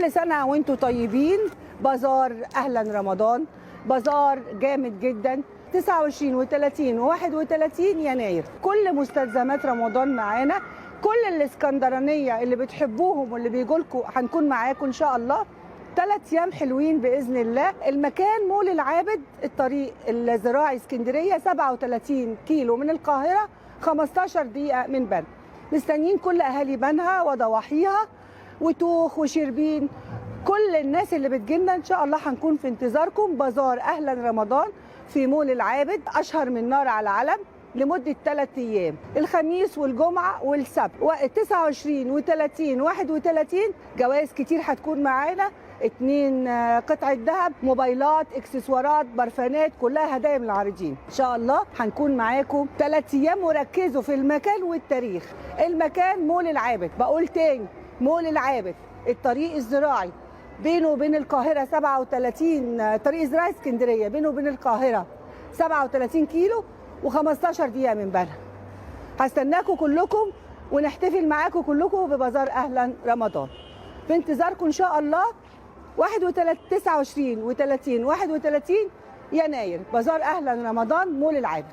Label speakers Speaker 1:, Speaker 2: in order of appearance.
Speaker 1: كل سنة وانتم طيبين. بازار أهلا رمضان، بازار جامد جدا، 29 و30 و31 يناير. كل مستلزمات رمضان معانا، كل الاسكندرانية اللي بتحبوهم واللي بيجولكم هنكون معاكم إن شاء الله. 3 أيام حلوين بإذن الله. المكان مول العابد، الطريق الزراعي اسكندرية، 37 كيلو من القاهرة، 15 دقيقة من بنها. مستنيين كل أهالي بنها وضواحيها وتوخ وشربين، كل الناس اللي بتجيلنا إن شاء الله هنكون في انتظاركم. بازار أهلا رمضان في مول العابد، أشهر من نار على علم، لمدة 3 أيام، الخميس والجمعة والسبت، 29 و30 31. جوائز كتير هتكون معانا، 2 قطعة ذهب، موبايلات، اكسسوارات، برفانات، كلها هدايا من العارضين. إن شاء الله هنكون معاكم 3 أيام، وركزوا في المكان والتاريخ. المكان مول العابد، بقول تاني مول العابد، الطريق الزراعي بينه وبين القاهرة 37، طريق زراعي اسكندرية بينه وبين القاهرة 37 كيلو و15 دقيقة من بنها. هستناكم كلكم ونحتفل معاكم كلكم ببازار أهلا رمضان. في انتظاركم إن شاء الله 29 و30 31 يناير، بازار أهلا رمضان، مول العابد.